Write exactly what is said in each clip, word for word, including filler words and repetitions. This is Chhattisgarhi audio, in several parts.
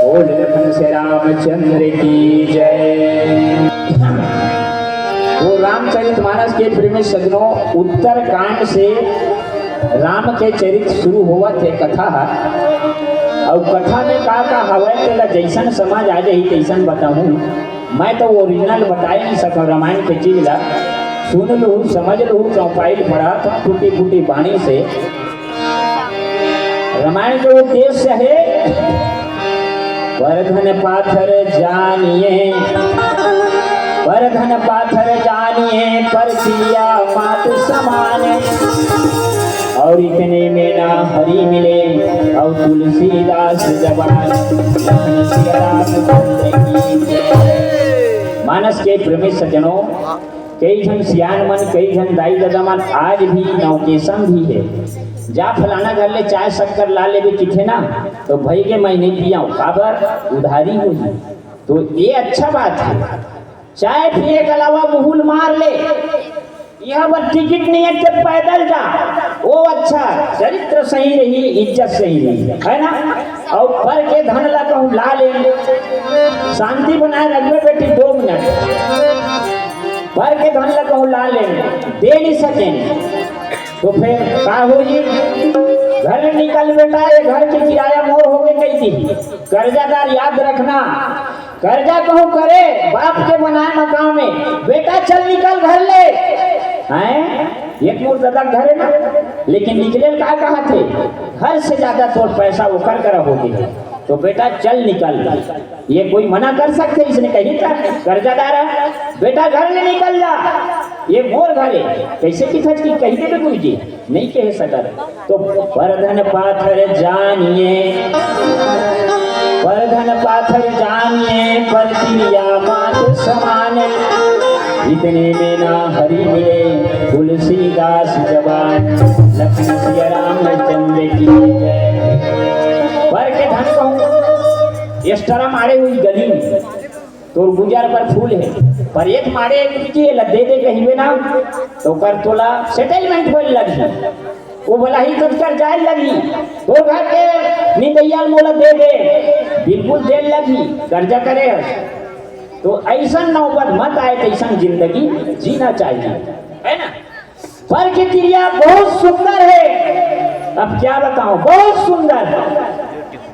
बोल लखन से रामचंद्र की जय। वो रामचरितमानस के प्रेमी सज्जनों, उत्तरकांड से राम के चरित्र शुरू होवत हे कथा ह। अउ कथा में का का हवय, तेला जइसन समझ आ जाही, तइसन बताहूं। मैं तो original बताए नहीं सकव रामायण के चीज ला। सुन लूहू, समझ लूहू, चौपाई पढ़त हंव टूटी फूटी बाणी से। रामायण के उद्देश्य हे, पर धन पाथर जानिए, पर धन पाथर जानिए, पर पिया मात समान। अउ इतने में ना हरि मिले, अउ तुलसीदास जबान। लखन सिया रामचंद्र की जय। मानस के प्रेमी सज्जनों, कई झन सियान मन, कई झन दाई ददा मन आज भी नवकेसम भी हे। जा फलाना घर ले चाय शक्कर ला लेबे किथे ना, तो भई के मैं नहीं पियाऊं, काबर उधारी होही। तो ये अच्छा बात है। चाय पिए के अलावा मुहुल मार ले, यहाँ पर टिकट नहीं है, तो पैदल जा, वो अच्छा, चरित्र सही रही, इज्जत सही रही, है ना? और पर के धन ला कहूँ ला ले, शांति बनाए रखबे बेटी, दो मिनट। पर के धन ला कहूँ ला ले, दे नहीं सके, तो फिर का होही? घर ले निकल बेटा, ये घर के किराया मोर होगे कही दी। कर्जादार याद रखना, कर्जा कहूँ करे बाप के बनाए मकान में, बेटा चल निकल घर ले। हैं? एक मोर दादा घर है ना, लेकिन निकले का कहा थे, घर से ज्यादा तोर पैसा ओकर करा होगे, तो बेटा चल निकल। ये कोई मना कर सकथे? इसने कही था कर्जादार, बेटा घर ले निकल जा, ये मोर घर है। कैसे की था कि कही देबे गुरुजी, नहीं कह सकत। तो परधन पाथर जानिए, परधन पाथर जानिए, परतिरिया माथ समान। इतने में ना हरि मिले तुलसीदास जबान। लखन सिया रामचंद्र की जय। पर के धन कहूँ, इस तरह मारे हुई गली में तोर गुजर बर फूल हे, पर एक मारे एक रुपये ला दे दे कहिबे ना, तो ओकर तोला सेटलमेंट होए लगही। वो भला ही तुझकर जाए लगही, तोर घर के निंदैया ल मोला दे दे, बिल्कुल दे लगही, कर्जा करे हस। तो ऐसन नौबत मत आए, तैसन जिंदगी जीना चाहिए, है ना? पर के किरिया बहुत सुंदर है, अब क्या बताऊं, बहुत सुंदर,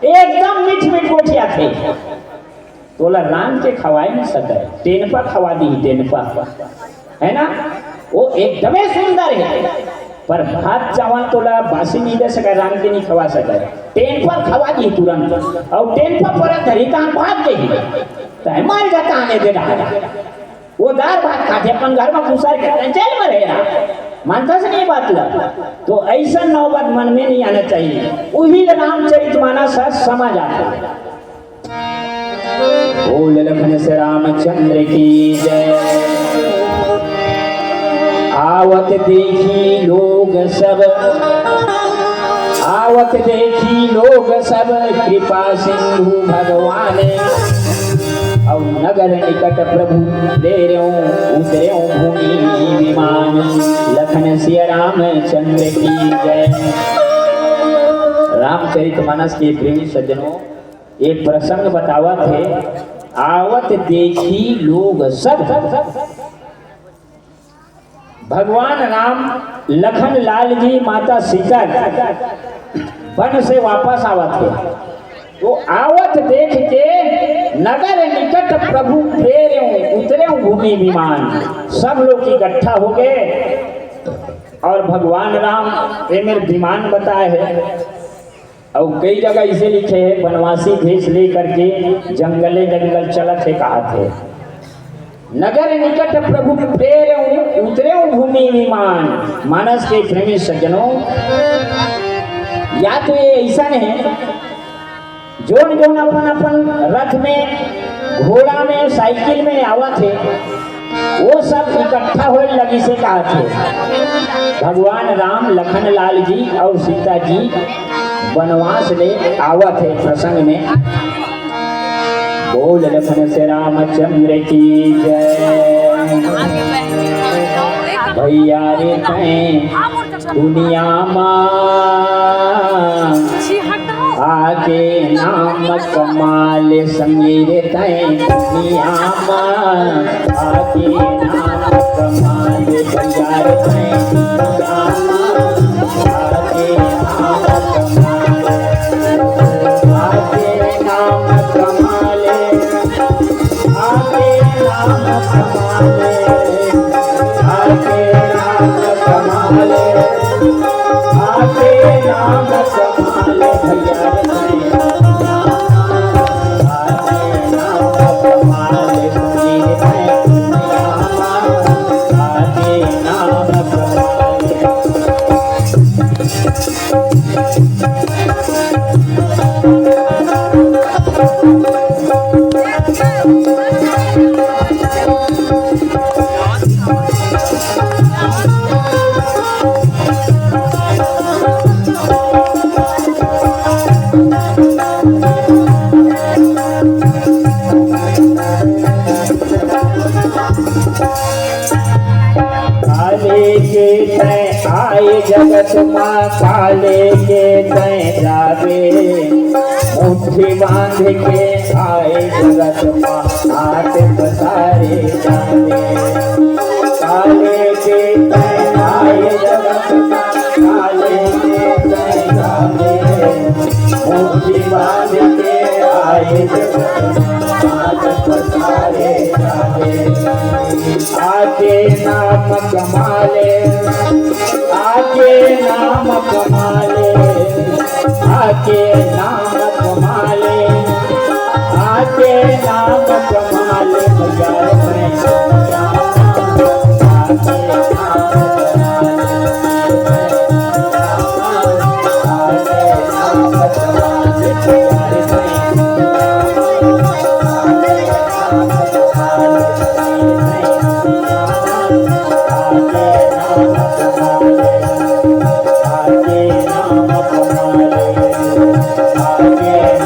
एकदम मीठ मीठ गोठिया थे। तोला रांध के खवाए नहीं सकय, टेनपा खवा दी, टेनपा, है ना? वो एकदमे सुंदर है, पर भात चावल तोला बासी नहीं दे सकय, रांध के नहीं खवा सकय, टेनपा खवा दी तुरंत। और टेनपा पर धरी तहां भात दे ही, तो है मान जाता आने दे रहा। वो दार भात खाथे, अपन घर में घुसर के जेल में रह रहा, मानता से नहीं बात ला। तो ऐसा नौबत मन में नहीं आना चाहिए, वही रामचरित मानस समझ आता है। बोल लखन से रामचंद्र की जय। आवत देखी लोग सब, आवत देखी लोग सब, कृपा सिंधु भगवान। और नगर निकट प्रभु प्रेर्यो, उतर्यो भूमि विमान। लखन सिया रामचंद्र की जय। रामचरित मानस के प्रेमी सज्जनों, एक प्रसंग बतावत हे, आवत देखी लोग सब। भगवान राम, लखन लाल जी, माता सीता वन से वापस आवत हे, तो आवत देख के नगर निकट प्रभु प्रेर्यो, उतर्यो भूमि विमान, सब लोग इकट्ठा हो गए और भगवान राम ए मेर विमान बताए हे। और कई जगह इसे लिखे हे, बनवासी भेष ले करके जंगले जंगल चलत हे, कहत हे, नगर निकट प्रभु प्रेर्यो, उतर्यो भूमि विमान। मानस के प्रेमी सज्जनों, या तो ये ऐसा नहीं, जोन जोन अपन अपन रथ में, घोड़ा में, साइकिल में आवत हे, वो सब इकट्ठा होए लगिस हे, कहत हे। भगवान राम, लखन लाल जी और सीता जी बनवास ले आवत हे प्रसंग में। बोल लखन से रामचंद्र की जय। भैया रे तैं दुनिया मा आके नाम कमाले, संगी रे तैं दुनिया मा आके नाम कमाले, भैया रे तैं दुनिया मा आके नाम कमाले, आके नाम कमाले। आके नाम कमाले, आके नाम कमाले, आके नाम कमाले, भैया रे। आके नाम कमाले, सुनील भैया। आके नाम कमाले। काले के तैं आए जगत मा, काले के तैं जाबे, मुट्ठी बांध के आए जगत मा, हाथ पसारे जाबे। काले के तैं आए जगत मा, काले के तैं जाबे, मुट्ठी बांध के आए जगत मा, हाथ पसारे जाबे। आके नाम कमाले, आके नाम कमाले, आके नाम कमाले, आके नाम कमाले, भैया रे। आके नाम कमाले, आके नाम कमाले, भैया रे।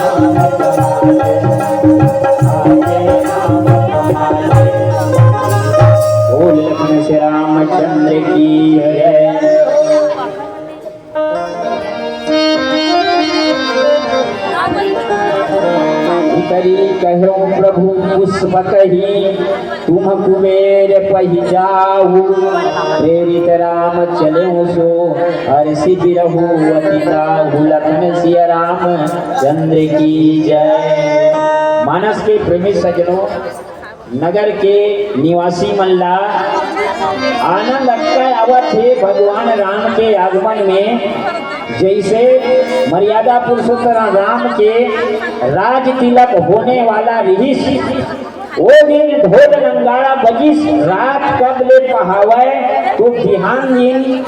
बोल लखन से रामचंद्र की जय। उतरी कहो प्रभु पुष्पक ही, तुम कुबेर पहि जाहु। प्रेरित राम चले सो, हर्षि बिरहु अति ताहु। लखन सिया रामचंद्र की जय। मानस के प्रेमी सज्जनों, नगर के निवासी मन ला आनंद अतका आवत हे भगवान राम के आगमन में। जैसे मर्यादा पुरुषोत्तम राम के राज तिलक होने वाला रिहिस, ओ दिन ढोल नंगाड़ा बजिस, रात कब ले पहावय तो बिहान दिन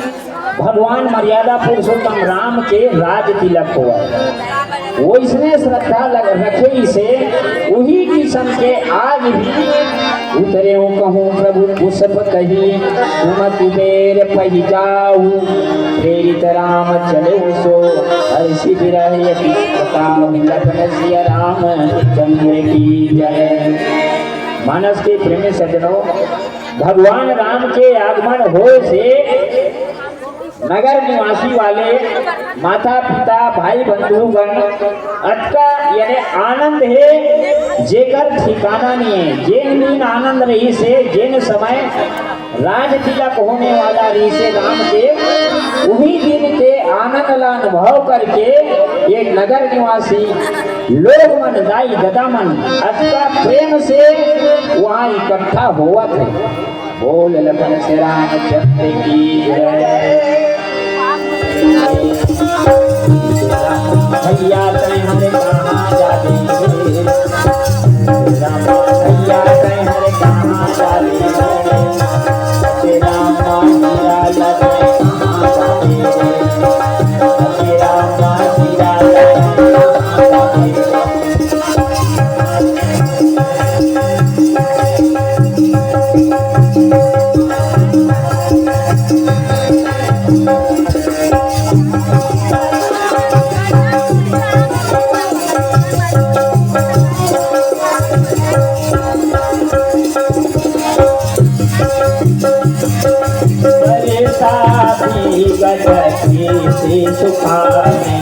भगवान मर्यादा पुरुषोत्तम राम के राज तिलक होवय। वइसने श्रद्धा लग रखे से उही किसम के आज भी उतरेव कहूँ प्रभु पुष्पक ही, तुम कुबेर पहि जाहु। प्रेरित राम चले सो, हर्षि बिरहु अति ताहु। लखन सिया रामचंद्र की जय। मानस के प्रेमी सज्जनों, भगवान राम के आगमन होय से नगर निवासी वाले माता पिता, भाई बंधुगण, अतका यानी आनंद हे, जेकर ठिकाना नइ हे। जेन दिन आनंद रहिस हे, जेन समय राज तिलक होने वाला रहिस हे राम के, उही दिन ते आनंद ला अनुभव करके ये नगर निवासी लोग मन, दाई ददा मन अतका प्रेम से वहाँ इकट्ठा होवत हे। बोल लखन से रामचंद्र की जय। भैया तैं हर कहाँ जाबे रे? रामा भैया तैं हर कहाँ जाबे रे? तेरा माहिया लगे कहाँ जाबे रे? तेरा माहिया लगे कहाँ जाबे रे? बरसा भी गजब से सुखावे,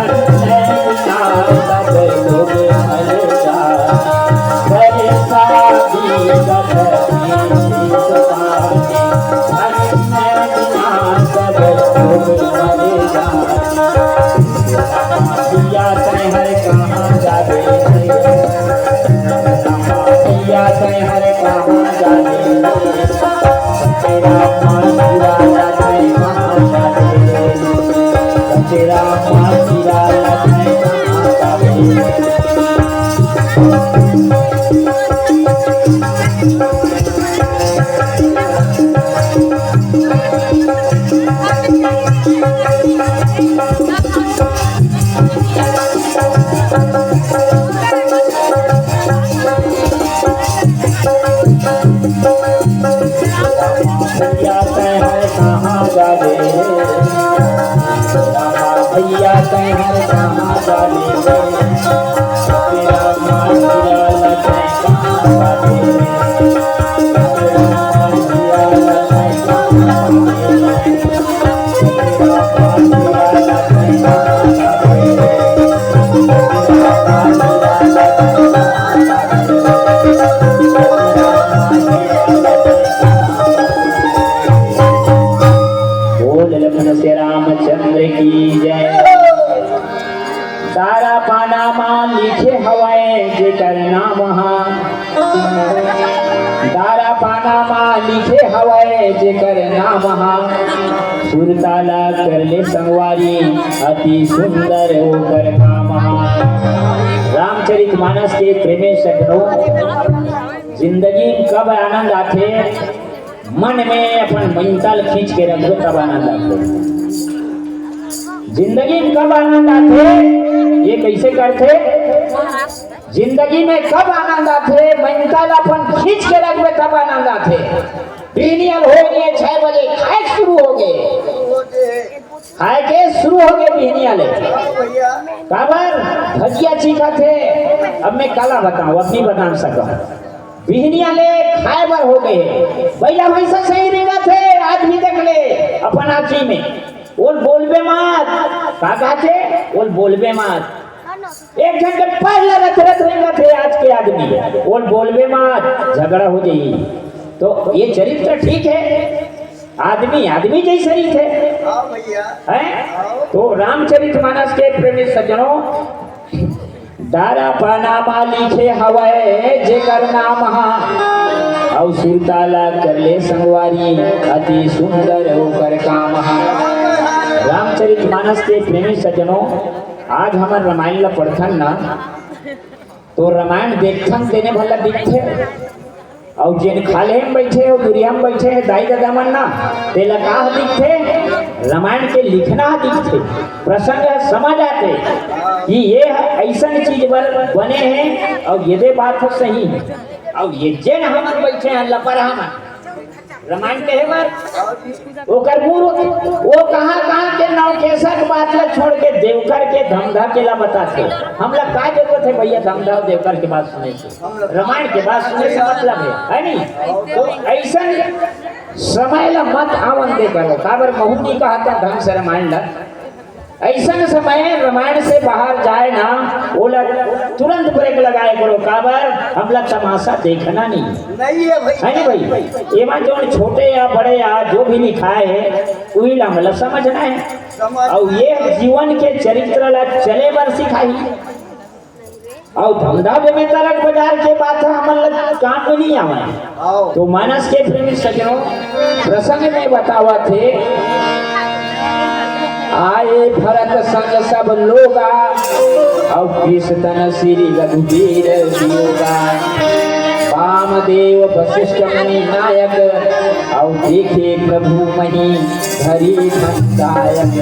अन्नदाता सब लोग हर जाए। बरसा भी गजब से सुखावे, अन्नदाता सब लोग हर जाए। भैया तैं हर कहाँ जाबे रे? भैया तैं हर कहाँ जाबे रे? तेरा माँ सिराला तैं कहाँ जाबे रे? तेरा माँ सिराला तैं कहाँ जाबे रे? भैया तैं हर कहाँ जाबे रे? रामा भैया तैं हर कहाँ जाने रे, तेरा माँ गिरा ला तैं कहाँ जाने रे, तेरा माँ गिरा ला तैं कहाँ जाने रे, तेरा माँ गिरा ला तैं कहाँ जाने रे, तेरा माँ गिरा ला तैं कहाँ जाने रे, तेरा माँ गिरा ला तैं कहाँ जाने रे। बोल लखन से रामचंद्र की जय। दारा पाना मा लिखे हवय जेकर नाम हा, दारा पाना मा लिखे हवय जेकर नाम हा, सुरता ला कर ले संगवारी, अति सुंदर ओकर काम हा। रामचरित मानस के प्रेमी सज्जनों, जिंदगी में कब आनंद आथे, मन में अपन ममता ल खींच के रखबे तब आनंद आथे। जिंदगी में कब आनंद आथे, ये कैसे करथे? जिंदगी में कब आनंद आथे, ममता ल अपन खींच के रखबे तब आनंद आथे। बिहनिया ल हो गए छह बजे, खाए शुरू हो गए, खाए के शुरू हो गए बिहनिया ले। काबर? भजिया चीखत हे। अब मैं काला बताऊं, अब नहीं बता सकूं। बिहनिया ले खाए बर हो गए। भैया भैंसा सही रेंगत हे, आज भी देख ले अपन आँखी में। ओल बोलबे मत। का कहथे? ओल बोलबे मत। एक झन के पैर ल रथ रथ रेंगत हे आज के आदमी। ओल बोलबे मत, झगड़ा हो जाई। तो ये चरित्र ठीक है, आदमी आदमी जैसे ही थे। हाँ भैया। हैं? हाँ। तो रामचरित मानस के प्रेमी सज्जनों, दारा पाना मा लिखे हवय जेकर नाम हा, अउ सुरता ला कर ले संगवारी, अति सुंदर ओकर काम हा। रामचरित मानस के प्रेमी सज्जनों, आज हमन रामायण ला पढ़थन ना, तो रामायण देखथन तेने भला दिखथे, अउ जेन खाल्हे म बइठे हे, दुरिहा म बइठे हे, दाई ददा मन ना, तेला का ह दिखथे? रामायण के लिखना ह दिखथे, प्रसंग ह समझ आथे कि ये ह अइसन चीज बर बने हे, अउ ये दे बात ह सही हे। अउ ये जेन हमन बइठे हन लपरहा मन, रामायण कहे बर, ओकर मूर्ख, वो कहाँ कहाँ के नवकेसा के बात ला छोड़ के देवकर के धमधा के ला बताथे। हमला का जरूरत हे भैया धमधा देवकर के बात सुने के? रामायण के बात सुने से मतलब हे, है नहीं? तो अइसन समय ला मत आवन दे करो, काबर महू नहीं कहता ढंग से रामायण ला। अइसन समय रामायण से बाहर जाए ना, ओला तुरंत ब्रेक लगाए करो, काबर हमला तमाशा देखना नहीं। नहीं है भाई। है नहीं भाई? एमा जौन छोटे या बड़े या जो भी लिखाए हे, उही ला हमला समझना हे। समझ। अउ ये जीवन के चरित्र ला चले बर सिखाही। अउ धंधा बेमेतरक बाजार के बात ह, हमन ल काम में नहीं आवय। आओ। तो मानस के प्रेमी सज्जनों, प्रसंग में बतावत हे, आए भरत संग सब लोगा, अउ कृष्ण तन श्री रघुबीर वियोगा। वामदेव वशिष्ठ मुनि नायक, अउ देखे प्रभु मही धरी मंदायक।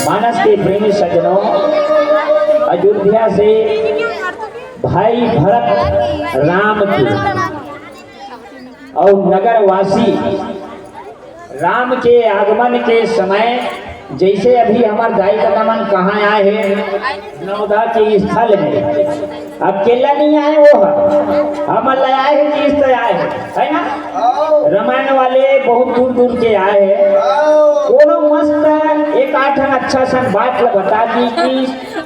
मानस के प्रेमी सज्जनों, अयोध्या से भाई भरत राम के अउ नगरवासी राम के आगमन के समय, जैसे अभी हमर दाई ददा मन कहाँ आए हे, नवधा के स्थल में अकेला नहीं आए, वो ह हमन ला आए हे, तीस त आए हे, है ना? रामायण वाले बहुत दूर दूर के आए हे। कोनो मस्त एक आठ ठन अच्छा सन बात ल बता दी कि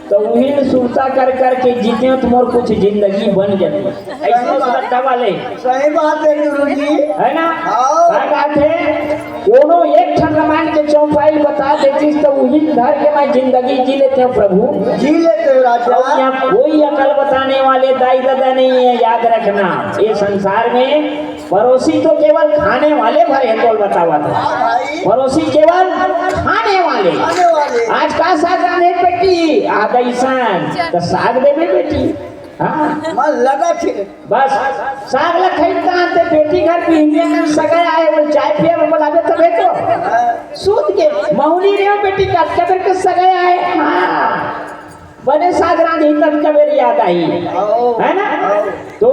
तो उही ल सुरता कर कर के जीते हो तो मोर कुछ जिंदगी बन जाती। ऐसे श्रद्धा वाले। सही बात है गुरु जी। है ना? हाँ। का बात है? कोनो एक ठन रामायण के चौपाई बता देतीस तो उही ल धर के मैं जिंदगी जी लेते हो प्रभु। जी लेते हो राजा। और यहाँ कोई अकल बताने वाले दाई ददा नहीं है, याद रखना। ये संसार में पड़ोसी तो केवल खाने वाले भर हे, बोल बतावा था। हाँ भाई। पड़ोसी केवल खाने वाले। खाने वाले। आज का साग रांधे बेटी? आधा इंसान। तो साग देबे बेटी। हाँ। मन लगा छे। बस, साग ला खाई कहाँ ते बेटी घर बिहनिया में सगाई आए, वो चाय पिए में बुलावे तबे तो। हाँ। सूत के, मौली रे बेटी का कदर के सगाई आए। हाँ। बने साग रांधी तब कबेर याद आई, आओ। है ना? आओ। तो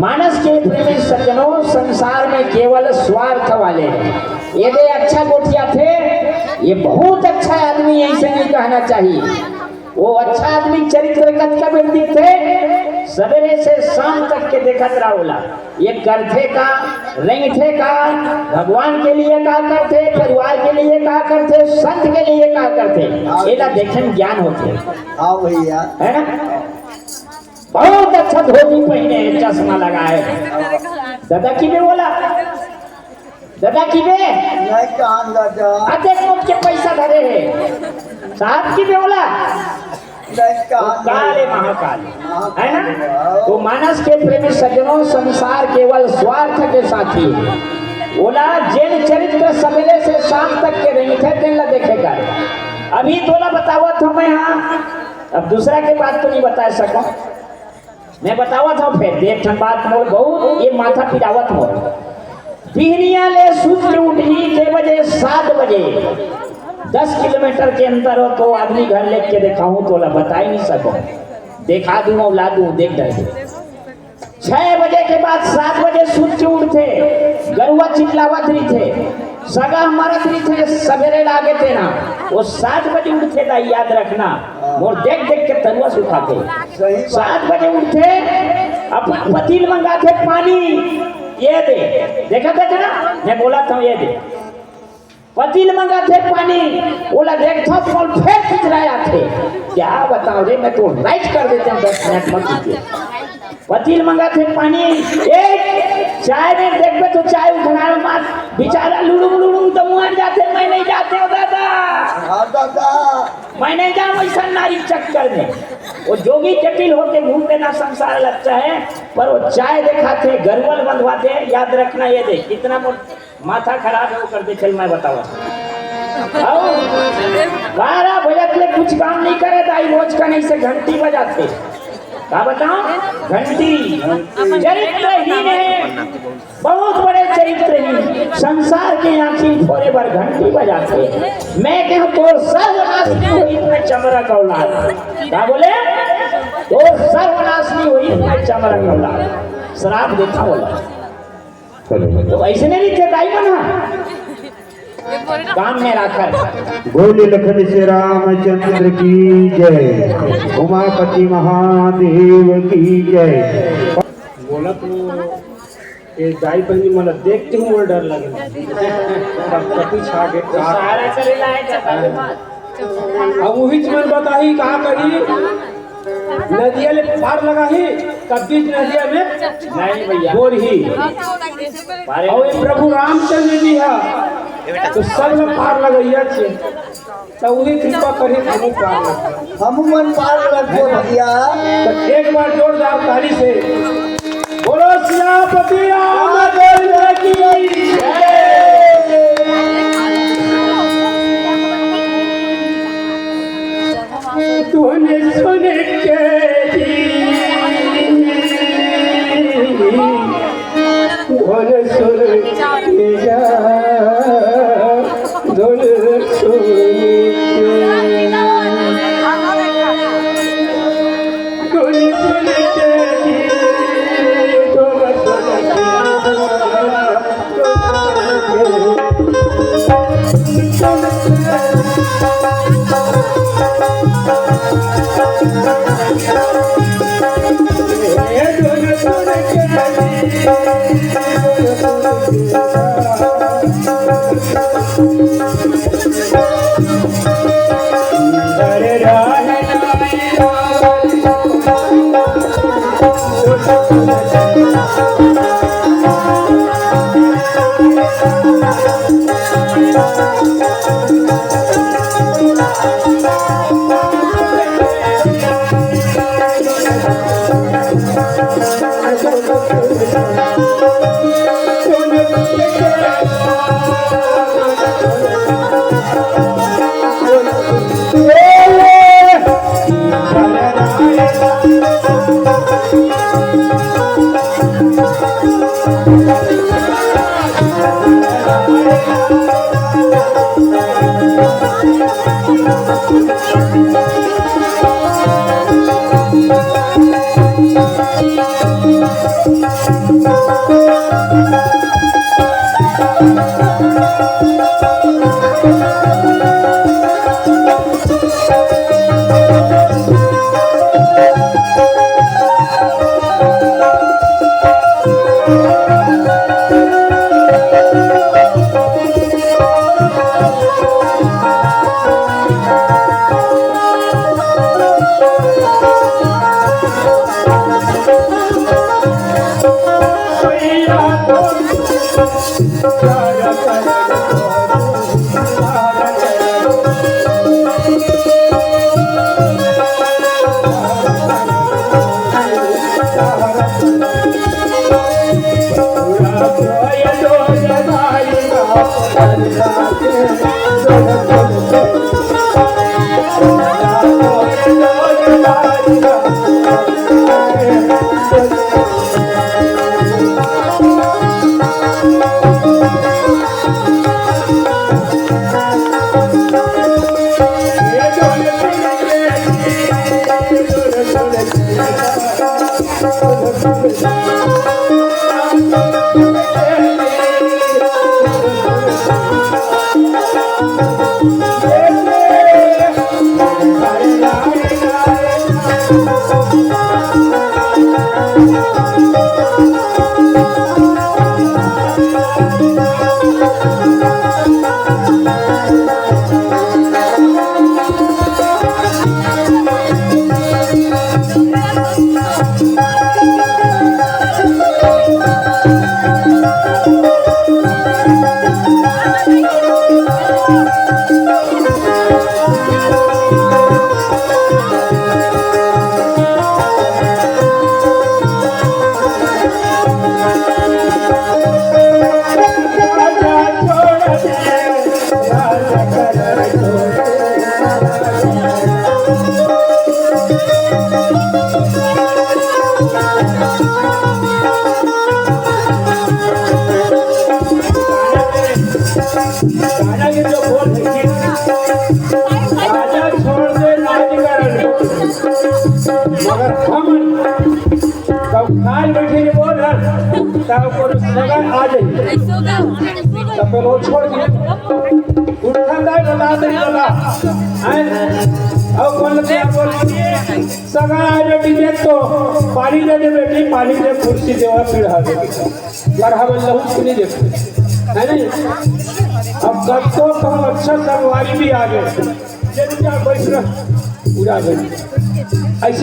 मानस के प्रेमी सज्जनों, संसार में केवल स्वार्थ वाले हैं। ये दे अच्छा गोठियाथे, ये बहुत अच्छा आदमी, ऐसे नहीं कहना चाहिए। वो अच्छा आदमी चरित्र कतका बेर दिखथे, सवेरे से शाम तक के देखत रहा ओला। ये करथे का, रेंगथे का, भगवान के लिए का करथे, परिवार के लिए का करथे, संत के लिए का करथे, एला देखे में ज्ञान होथे। हाँ भैया। है ना? बहुत अच्छा धोती पहने हे, चश्मा लगाए हे। दादा किबे ओला? दादा किबे? नहीं कहान दादा। अतेक नोट के पैसा धरे हे। साहब किबे ओला? नहीं कहान काल हे, महाकाल। महाकाल। है ना? तो मानस के प्रेमी सज्जनों, संसार केवल स्वार्थ के साथी हे। ओला जेन चरित्र सवेरे से शाम तक के रेंगथे, तेन ला देखे कर। अभी तोला बतावत हँव मैं, हाँ, अब दूसरा के बात तो नहीं बता सकँव। मैं बतावत हँव फेर, एक ठन बात मोर बहुत ये माथा पिरावत मोर। बिहनिया ले सुत के उठही के बजे, सात बजे, दस किलोमीटर के अंतर हो तो आदमी घर लेग के देखाहूँ तोला बताई नहीं सकँव। देखा दूँ, ला दूँ, देख डर। छह बजे के बाद सात बजे सुत के उठथे, गरुवा चिल्लावत रहिथे, सगा मरत रहिथे, सवेरे लागे तेना, वो सात बजे उठथे दाई, याद रखना। मोर देख देख के तरुआ सुखाथे। सही बात। सात बजे उठथे, अपन पति ल मंगाथे पानी, ये दे, देखा था ना, मैं बोला था ये दे। पति ल मंगाथे पानी, ओला देखथव, मोला फेर खिचराय आथे। क्या बतावँ रे, मैं तो राइट कर देतेंव दस मिनट म पीके। पति ल मंगाथे पानी, ए, चाय में देखबे तो चाय उठनाय मत, बेचारा लुड़ुम लुड़ुम तो मुँह जाथे, मैं नहीं जातेंव दादा। हाँ दादा। मैं नहीं जाँव अइसन नारी चक्कर में। वो जोगी जटिल होके घूम लेना संसार लगता है, पर वो चाय देखाथे, गरुवा ल बंधवाथे, याद रखना ये दे, कितना मोट माथा खराब हे ओकर देखे ल मैं बतावत हँव। अउ बारह बजत ले कुछ काम नहीं करे दाई, रोज कन अइसे घंटी बजाथे। का बतावँ? घंटी। चरित्रहीन हे, बहुत बड़े चरित्रहीन। संसार के आँखी फोरे बर घंटी बजाथे। मैं कहँव तोर सर्वनाश नहीं होही, मैं चमरा के औलाद। का बोले? तोर सर्वनाश नहीं होही, मैं चमरा के औलाद। श्राप देथँव ओला। तो अइसने रहिथे दाई मन ह। काम में राखत। बोले लखन श्री रामचंद्र की जय, उमापति महादेव की जय। बोला तो ये दाई बहिनी मन देख के मोर डर लगे। कब कति छा के का। सारा चले लाए चक्कर में। अब उहीच मन बताही का करी, नदिया ले पार लगाही, तब बीच नदिया में नहीं भैया। बोरही। अउ ये प्रभु रामचंद्र जी ह, तो सब ल पार लगइया छे, त उही कृपा करही, हमू पार लगबो। हमू मन पार लगबो भैया। त एक बार जोरदार ताली से बोलो सियापति रामचंद्र की जय। धुन सुन के जी, धुन सुन के जा, धुन सुन के। जो बोल रही थी, राजा छोड़ दे राजकारण, मगर हम तब खाल बैठे के बोल रहा, तब कोनो सगा आ जाए, तब बोलो छोड़ दे। उठा दाई बता दे बोला, हैं? अब कौन लगे बोल, सगा आ बेटी देख तो, पानी दे दे बेटी, पानी दे, कुर्सी दे, और फिर हाथ दे। मरहबा लहू सुनी देखो, है नहीं? अब कब तो हम अच्छा संगवारी भी आ गए, जब क्या बैठ रहा, पूरा बैठ। ऐसे